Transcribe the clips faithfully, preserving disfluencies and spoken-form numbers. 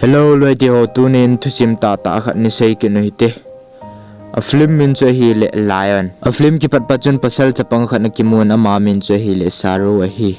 Hello, loi te ho, tunin thusim tahtah khat nei sei kit u hite. A film min chu ahile Lion. A film kipat pat chun pasal chapang khat ana kimun, ama min chu ahile Saru ahi.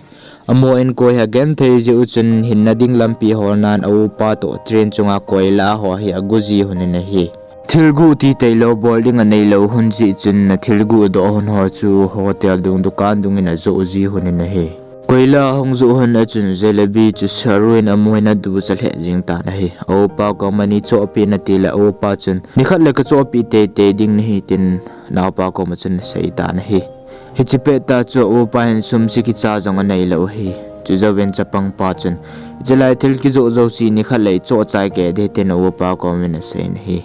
Amaho in koi hi agenthei jeh u chun hinna ding lampi holnan a upa toh train chunga koila ho hi agu ji lhonin ahi. Thil guh ti tailou, bol ding aneilou lhon jeh chun athil guh doh lhon ho chu hotel dung, dukan dungin ajoh ji lhonin ahi. Koila ahung joh lhon a chun jalebi chu Saru in amun aducha lheh jing tan ahi. A upa koma nei chohpeh in atile a upa chun, nikhat le kachohpeh teitei ding nahi, tin anaopa koma chun asei tan ahi. Hiche pettah chu a upa hin sum se kicha jong aneilou ahi. Chujouvin chapangpa chun, hichelai thil kijoh jouse nikhat le ichoh chai kei ding, tin a upa komin aseiyin ahi.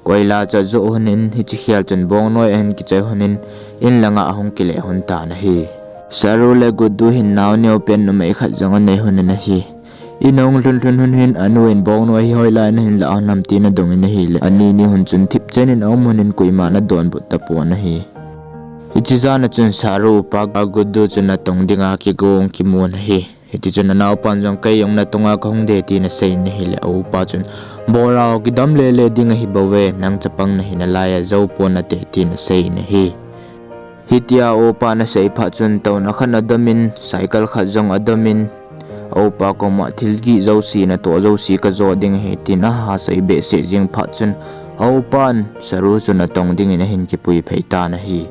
Koila chu ajoh lhonin hiche khel chun bongnoi ahin kichoi lhonin, in langa ahung kile lhon tan ahi. Saru le Guddu hin nao neopen numei khat jong anei lhonin ahi. In ahung lhun lhun lhon hin anu in bongnoi hi hoilai a nahin lah lhon ham tin adongin ahile, ani ni lhon chun thipchen in aum lhonin koiman adonbut tapon ahi. Hiche jana chun Saru upa Guddu chun atong dinga kigong kimun ahi. Hitichun anaopan jong, kei jong natonga kahung ding, tin aseiyin ahile, a upa chun, bol o, kidam lele ding ahibouve, nang chapang nahi nalaiya jou pon nate, tin aseiyin ahi. Hitia a upan asei phat chun touna khat adomin, cycle khat jong adomin, a upa koma, thil gih jouse natoh jouse kajoh ding ahi, tin ahasei behseh jeng phat chun, a upan Saru chu natong dingin ahin kipui phei tan ahi.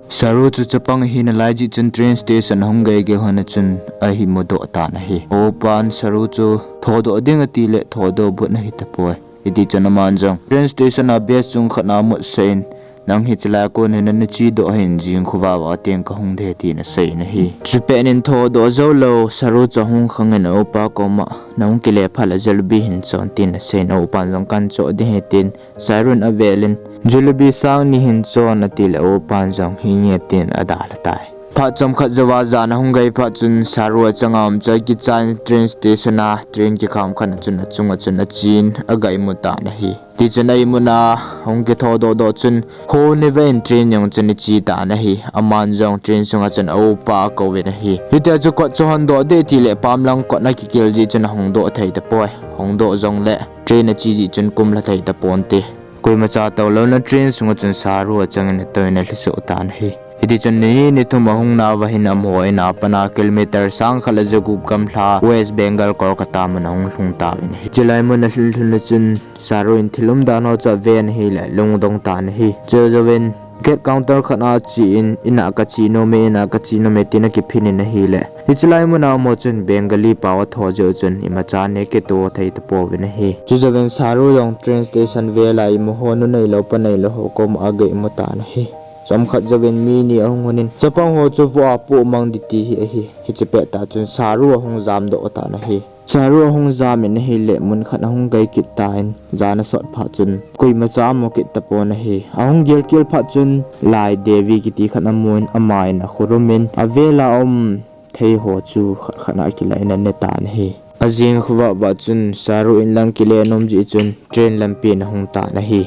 Saru chu chapang ahi nalai jeh chun train station ahung gei gei lhon a chun ahin mudoh tan ahi. A upan Saru chu thodoh ding atile thodoh but ahi tapoi. Hitichun aman jong train station a bag chung khat amutsah in, nang hichelai a kon hin nache doh hih in, jing khovah vah teng kahung ding, tin aseiyin ahi. Chupet in thodoh joulou Saru chu ahung khangin a upa koma, nahung kile phat le jalebi hin chon, tin aseiyin a upan jong kahin choh ding ahi, tin Saru in avelin, jalebi sang ni hin chon, atile a upan jong hinge tin adalha tai. Phat chomkhat jouva jan ahung gei phat chun Saru achanga um chu akichan train station a train kikham khat a chun achunga chun achen agaimu tan ahi. Tichun aimuna ahung kithodoh doh chun kho ni vei in train jong chun ache tan ahi. Aman jong train sunga chun a upa akouvin ahi. Hitia chu kot chu hondoh ding tile pamlang kot ana kikil jeh chun ahung doh thei tapoi. Hungdoh jongle train ache jeh chun kumlha thei taponte. Koimacha toulouna train sunga chun Saru achangin atouvin alhisoh tan ahi. Hitichun ni ni thum ahung nauva hin amaho in a pana kilometer sang khat le jagup gamla West Bengal, Kolkata mun ahung lhung tauvin ahi. Chulai mun alhun lhun le chun Saru in thil umdan ho chu aven ahile lungdong tan ahi. Chujouvin gate counter khat a achen, ina kache nome, ina kache nome tin akiphin in ahile, hichulai muna amaho chun Bengali pao atho jeh u chun imacha ana kito thei tapouvin ahi. Chujouvin Saru jong train station vela imaho, nu neilou pa neilou ho koma agaimu tan ahi. Chomkhat jouvin mi ni ahung lhonin, chapang ho chu voh a pohmang ding ti hi ahi. Hiche pettah chun Saru ahung jamdoh tan ahi. Saru ahung jamin ahile mun khat ahung gei kit tan, jan asot phat chun koimacha amu kit tapon ahi. Ahung gel kel phat chun Lai Devi kiti khat amun, aman akhorumin avela um thei ho chu khat khat a akilah in ane tan ahi. Ajing khovah vah chun Saru in lang kile nom jeh chun train lampi in ahung tan ahi.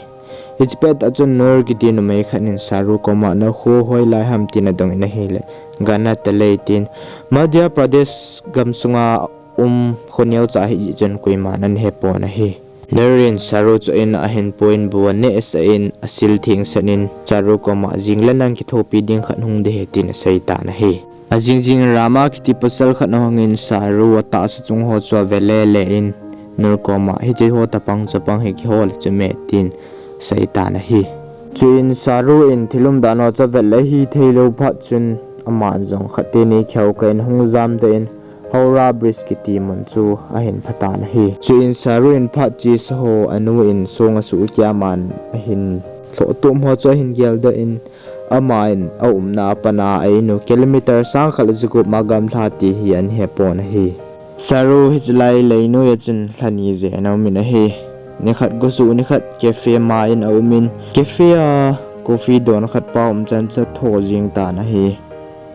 Hiche pettah chun Noor kiti numei khat in Saru koma, nakho hoilai ham tin adongin ahile, Ganatale tin, Madhya Pradesh gamsunga um kho neocha ahijeh chun koiman ana hepon ahi. Noor in Saru chu in a ahin puiyin bu anehsah in asil thengsah in Saru koma, jingle nang kithopi ding khat hung ding ahi tin asei tan ahi. Ajing jing in Rama kiti pasal khat ahungin Saru atahsa chung ho chu ave lele in Noor koma, hiche ho tapang chapang hi kihol chu me tin asei tan ahi. Chuin Saru in thil umdan ho chu avet le ahithei lou phat chun aman jong khat teni kheukah in ahung jamdoh in Howrah Bridge kiti mun chu ahin phatan ahi. Chuin Saru in phat chesa ho anu in song asuh kia aman ahin lhoh tom ho chu ahin geldoh in, aman aumna a pana a inu kilometer sang khat le jagup ma gamla ti hi ana hepon ahi. Saru hichulai leinoi a chun lha ni jeh ana umin ahi. Nikhat gosuh nikhat cafe ma in aumin, cafe a coffee don khat pa umchan chu atho jeng tan ahi.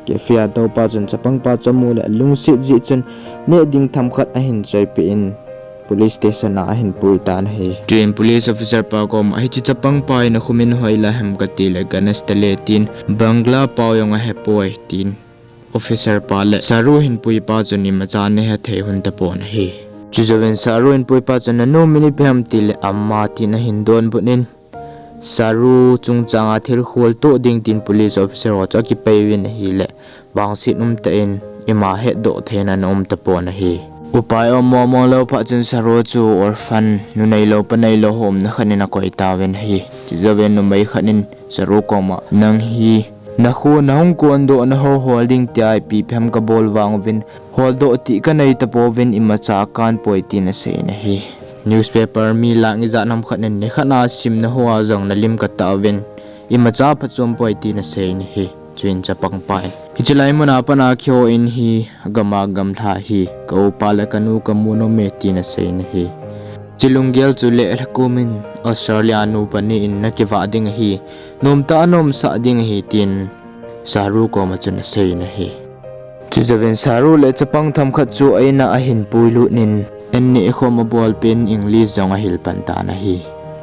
Cafe a toupa chun chapangpa chu amu le alungset jeh chun neh ding themkhat ahin choipeh in police station a ahin pui tan ahi. Chuin police officer pa koma, hiche chapangpa in akhumin hoilai ham katile Ganatale tin, Bangla pao jong ahepoi tin officer pa le Saru hinpui pa chun imacha ana hethei lhon tapon ahi. Chujouvin Saru in puipa chun, "Nanu min ipi ham?" tile, "Ama," tin ahin donbut in, Saru chungchanga thil khol toh ding tin police officer ho chu akipei uvin ahile, vangset umtah in ima hetdoh theina ana um tapon ahi. Upai um mong mong lou phat chun Saru chu orphan, nu neilou pa neilou ho umna khat in akoi tauvin ahi. Chujouvin numei khat in Saru koma, "Nang hi nakho nahung kondoh na ho hol ding tia ipi phem kabol vang uvin, holdoh tih kanei tapouvin, imacha akan poi," tin aseiyin ahi. Newspaper mi lang ijat ham khat in nikhat a simna hoa jong nalim katauvin, imacha phachom poi, tin aseiyin ahi. Chuin chapangpa in, "Hiche lai muna pat a kihou in hi, agama gamla hi ka upa le kanu kamu nom e," tin aseiyin ahi. Hiche lunggel chu leh lhakum in Australia nu pani in nakivah ding ahi, nomtah a naumsah ding ahi, tin Saru koma chun aseiyin ahi. Chujouvin Saru le chapang themkhat chu a-in a ahin puilut in, an neh khom abolpeh in English jong ahil pan tan ahi.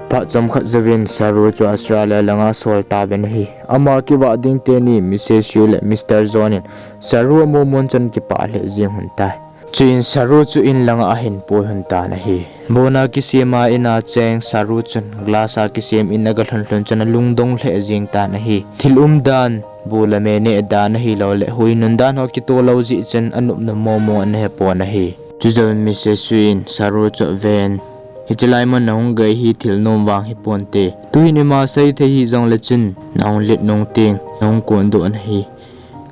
Phat chomkhat jouvin Saru chu Australia langa sol tauvin ahi. Ama kivah ding teni Missus Yu le Mister John in Saru amu mun chun kipah lheh jeng lhon tai. Chuin Saru chu in langa ahin pui lhon tan ahi. Buna kisem a in a cheng Saru chun glass a kisem in aga lhun lhun chun alungdong lheh jeng tan ahi. Thil umdan, bu le me neh dan ahilouleh hui nun dan ho kitoh lou jeh chun anopna momo ana hepon ahi. Chujouvin Missus Yu in Saru chu aven, "Hiche lai mun nahung gei hi thil nom vang hiponte. Tuhin ima seithei hijongle chun nahung let nung teng nahung kondoh nahi,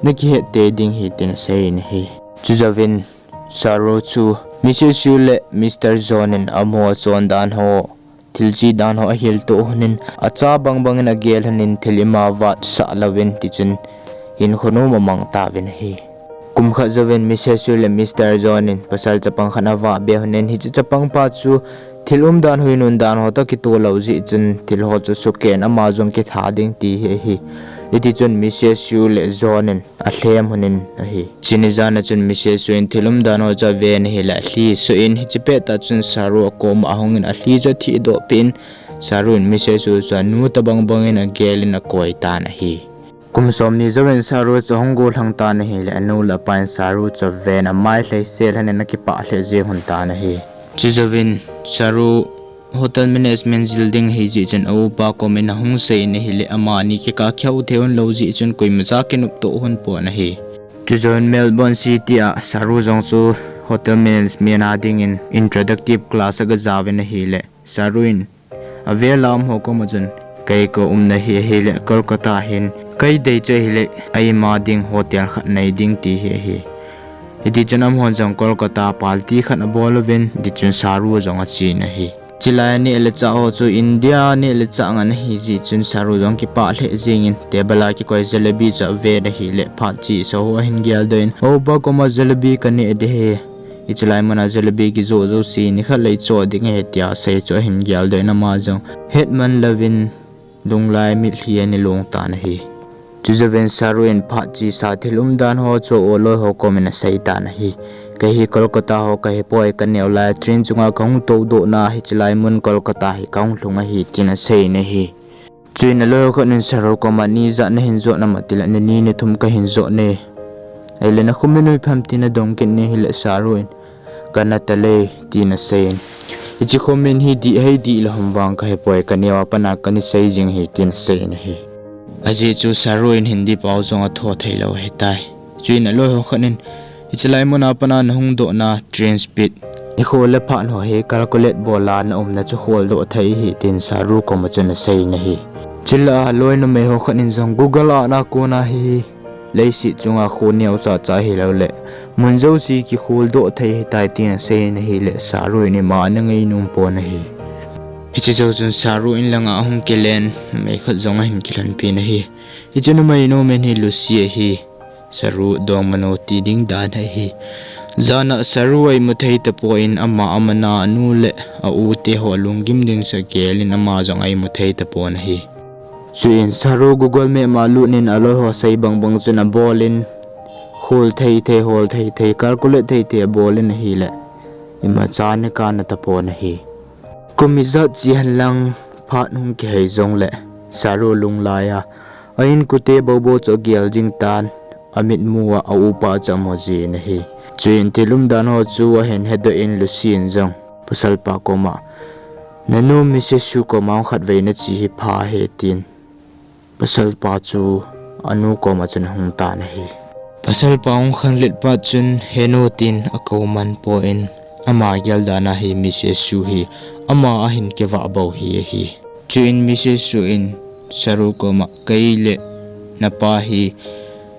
nakihet tei ding ahi," tin aseiyin ahi. Chujouvin Saru chu Missus Yu le Mister John in amaho chondan ho, thil che dan ho ahil toh lhon in, acha bangbang in agel lhon in thil ima vatsah louvin tichun hinkho nom amang tauvin ahi. Kum khat jouvin Missus Yu le Mister John in pasal chapang khat avah be lhon in, hiche chapangpa chu thil umdan hui nun dan ho toh kitoh lou jeh chun thil ho chu sukeh in ama jong kitha ding ti hi ahi. Hitichun Missus Yu le John in alhem lhon in ahi. Chuni jan a chun Missus Yu in thil umdan ho chu aven ahile alhi asoh in, hiche pettah chun Saru akoma ahung in alhi chu athehdoh peh in, Saru in Missus Yu chu anu tobang bang in agel in akoi tan ahi. Kum somni jouvin Saru chu ahung gollhang tan ahile, anu le apa in Saru chu aven amai lhai sel lhon in akipah lheh jeng lhon tan ahi. Chujouvin Saru hotel management jil ding ahi jeh chun a upa kom in ahung sei in ahile, amani kikah kihou thei lhon lou jeh chun koimacha kinoptoh lhon pon ahi. Chujouvin Melbourne City a Saru jong chu hotel management a dingin introductive class aga jaovin ahile, Saru in avel a um ho koma chun, "Kei kaumna hi ahile Kolkata hin, kei dei chu ahile a-ima ding hotel khat nei ding," ti hi ahi. Hitichun amahon jong Kolkata party khat abol uvin, hitichun Saru jong achen ahi. Chulai a neh le chah ho chu India neh le chah ngen ahi jeh chun Saru jong kipah lheh jengin table a kikoi jalebi chu aven ahile, phat chesa ho ahin geldoh in, "A upa koma jalebi kaneh ding ahi. Hiche lai muna jalebi kijoh jouse nikhat lei choh ding ahi," tia asei chu ahin geldoh in ama jong hetman louvin lunglai mitlhi ana long tan ahi. Chujouvin Saru in phat chesa thil umdan ho chu aloi ho kom in asei tan ahi. "Kei hi Kolkata ho kahipoi, kaneo lai a train chunga kahung toudoh na hiche lai mun Kolkata hi kahung lhung ahi," tin aseiyin ahi. Chuin aloi ho khat in Saru koma, "Ni ijat nahin jot nam?" atile, "Ni ni ni thum kahin jot e." "Ahile nakho min ipi ham?" tin adong kit in ahile Saru in, "Kana talei," tin aseiyin, "Hiche kho min hi dih hei dih lou ham vang kahepoi, kaneo a pat a kana sei jing ahi," tin aseiyin ahi. Ajeh chu Saru in Hindi pao jong atho thei lou ahitai. Chuin aloi ho khat in, "Hiche lai muna pat a nahung doh na train speed, nikho le phat ho hi calculate bol a naumna chu holdoh thei ahi," tin Saru koma chun aseiyin ahi. Chule aloi numei ho khat in jong, "Google a nakona hi leiset chunga kho neocha cha hilouleh mun jouse kikholdoh thei ahitai," tin aseiyin ahile Saru in ima ana ngainom pon ahi. Hiche jou chun Saru in langa ahung kilen numei khat jong ahin kilhonpin ahi. Hiche numei nu min hi Lucy ahi. Saru dongmanu ti ding dan ahi. Jan a Saru a imu thei tapon ama, amana, anu le a u te ho lunggim ding chu agel in ama jong a imu thei tapon ahi. Chuin Saru Google Map a lut in aloi ho sei bang bang chun abol in, khol thei thei, hol thei thei, calculate thei thei abol in ahile imacha ana kana tapon ahi. Kum ijat chi henlang phat hung kihei jongle Saru lunglai a a inkote bobo chu agel jing tan. amitmu a aupa chu amu jin ahi. Chuin thil umdan ho chu ahin hedoh in Lucy in jong pasalpa koma, "Nanu Missus Shu koma hung khatvei nache hi pha ahi," tin pasalpa chu anu koma chun ahung tan ahi. Pasalpa hung khanglet phat chun, "Henu," tin akou man poi, ama geldan a hi Missus Shu hi ama ahin kivah bou hi ahi. Chuin Missus Shu in Saru koma, "Kei le napa hi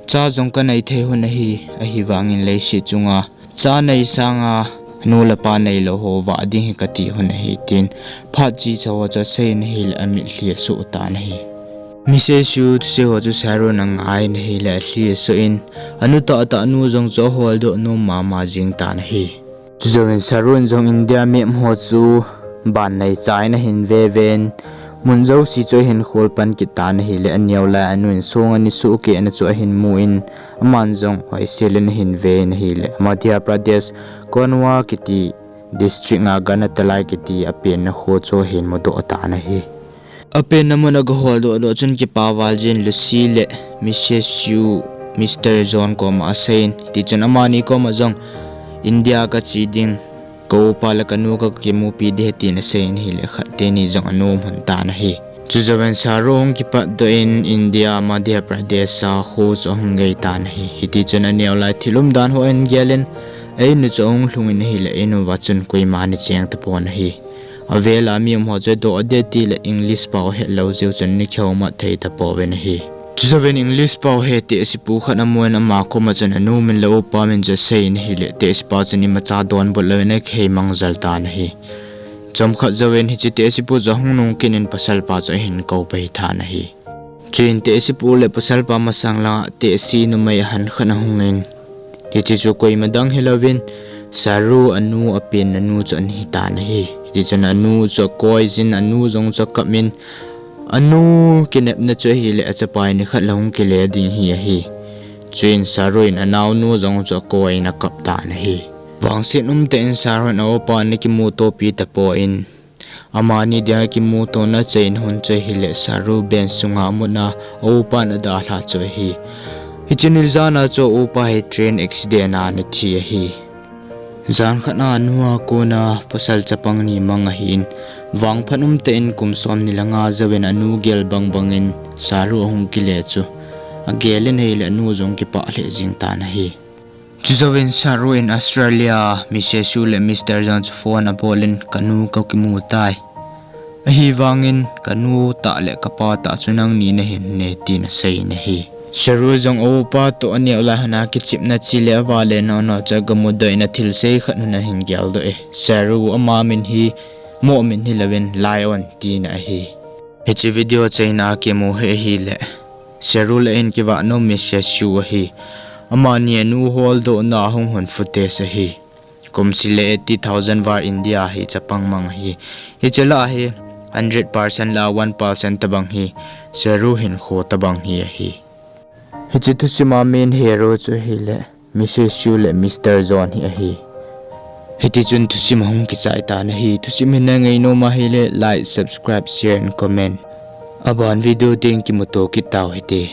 cha jong kanei thei hon ahi, ahivangin leiset chunga cha nei sanga nu le pa neilou ho vah ding hi kati hon ahi," tin phat chesa ho chu asei in ahile amitlhi asoh tan ahi. Missus Shu thusei ho chu Saru in angai in ahile alhi asoh in, anu tahtah nu jong chu aholdoh nom mama jing tan ahi. Chujouvin Saru in jong India map ho chu ban neicha in ahin ve ven, mun jouse chu ahin khol pan kit tan ahile, aneo lai anu in song ani sohkehna chu ahin mu in, aman jong hoisel in ahin ve in ahile, Madhya Pradesh, Kanwa kiti district a Ganatalai kiti apenna kho chu ahin mudoh tan ahi. Apenna mun a aga holdoh doh chun kipa val jin Lucy le Missus Shu Mister John koma asei in, hiti chun amani koma jong India kache ding, ka upa le kanu kakimupi ding ahi tin asei in ahile khat teni jong anom hon tan ahi. Chujouvin Saru hung kipatdoh in India Madhya Pradesh a kho chu ahung gei tan ahi. Hiti chun aneo lai thil umdan ho ahin gel in, a-in u chu ahung lhung in ahile, a-in uva chun koima ana cheng tapon ahi. Avel a mi um ho chu adoh ding tile English pao ahet lou jeh chun ana kihoumat thei tapouvin ahi. Chujouvin English pao he tehsepu khat amun ama koma chun anu min le upa min chu asei in ahile, tehsepa chun imacha donbut louvin akihei mang jel tan ahi. Chomkhat jouvin hiche tehsepu chu ahung nung kit in pasalpa chu ahin kou pai tan ahi. Chuin tehsepu le pasalpa masang langa tehse numei ahan khat ahung in, hiche chu koima dang hilouvin, Saru anu apenna nu chu ana hi tan ahi. Hiti chun anu chu akoi jin, anu jong chu akap in, anu kinepna chu ahile achapa in nikhat le hung kile ding hi ahi. Chuin Saru in anaonu jong chu akoi in akap tan ahi. Vangset umtah in Saru in a-upa ana kimutopi tapon, amani dinga kimutona achaina hun chu ahile Saru bench sunga amutna a-upan adalhah chu ahi. Hiche niljan a chu a-upa hi train accident a ana thi ahi. Jan khat a anu a kona pasal chapang ni mang ahin, vangphat umtah in kum somni le nga jouvin anu gel bang bangin Saru ahung kile chu agel in ahile anu jong kipah lheh jing tan ahi. Chujouvin Saru in Australia Missus Shu le Mister John chu phone abol in, "Kanu kakimu tai. Ahivangin kanu tah le kapa tah chu nangni nahin ne," tin asei in ahi. Saru jong a-upa toh aneo lai hon a kichepna che le avale nao nao chu aga mudoh in athilsei khat hon ahin geldoh e. Saru ama min hi Mo min hilouvin Lion tina ahi. Hiche video achaina a kimu hi ahile, Saru le ahin kivah nom Missus Shu ahi. Amani anu holdohna a hung hon footage ahi. Kumseh le eighty thousand var India hi chapang mang ahi. Hiche lah a hi hundred percent lah a one percent tobang hi Saru hinkho tobang hi ahi. Hiche thusim a main hero chu ahile Missus Shu le Mister John hi ahi. Hiti chun thusim ahung kichai tan ahi. Thusim hi nangai nom ahile like, subscribe, share and comment. Aban video teng kimuto kit tau hite.